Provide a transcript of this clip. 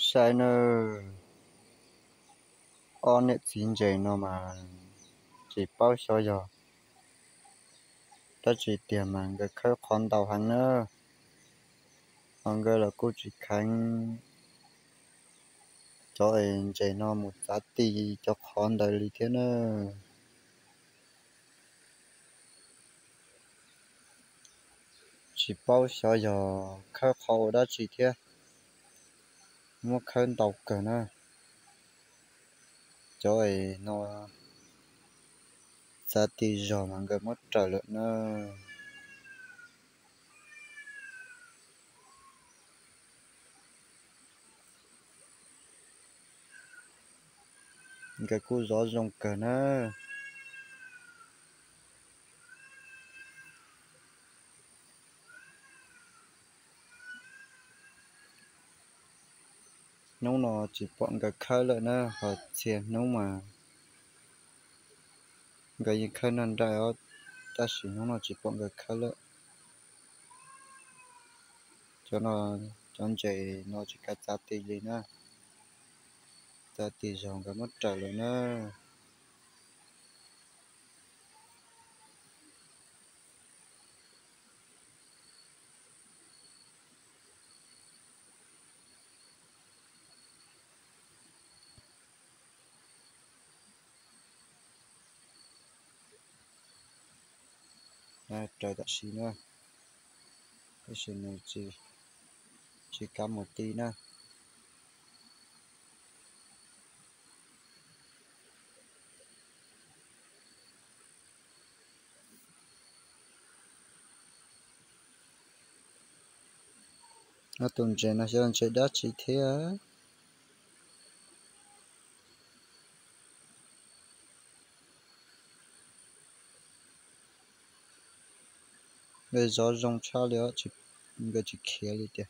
Saib nawb, ob niam txiv ntses no mas tsis paub xyov yog dab tsi tiag mas nkawd khawb qhov ntau heev na. Ho nkawd los kuj tsis kheev cov es ntses no mus txav ti cov qhov ntawd li thiab na. Tsis paub xyov yog khawb qhov ua dab tsi thiab, muab khawb ntau kawg na. Cov es no txav ti zog mas nkawd muab raws lawm na. Nkawd kuj zov zoo kawg na. Hnub no tsis pom nkawd khawb lawm na, ho txhia hnub mas nkawd yeej khawb nrog nraim os, tab sis hnub no tsis pom nkawd khawb lawm. Cov no, cov ntses no tsis kav txav ti li na, txav ti zog nkawd muab raws lawm na. Raws tam sim na, tab sis nws tsis kav mus ti na. Ob tug ntses no xyov ntses dab tsi thiab. Nkawd zov zoo tshaj li, nkawd tsis khiav li tiag.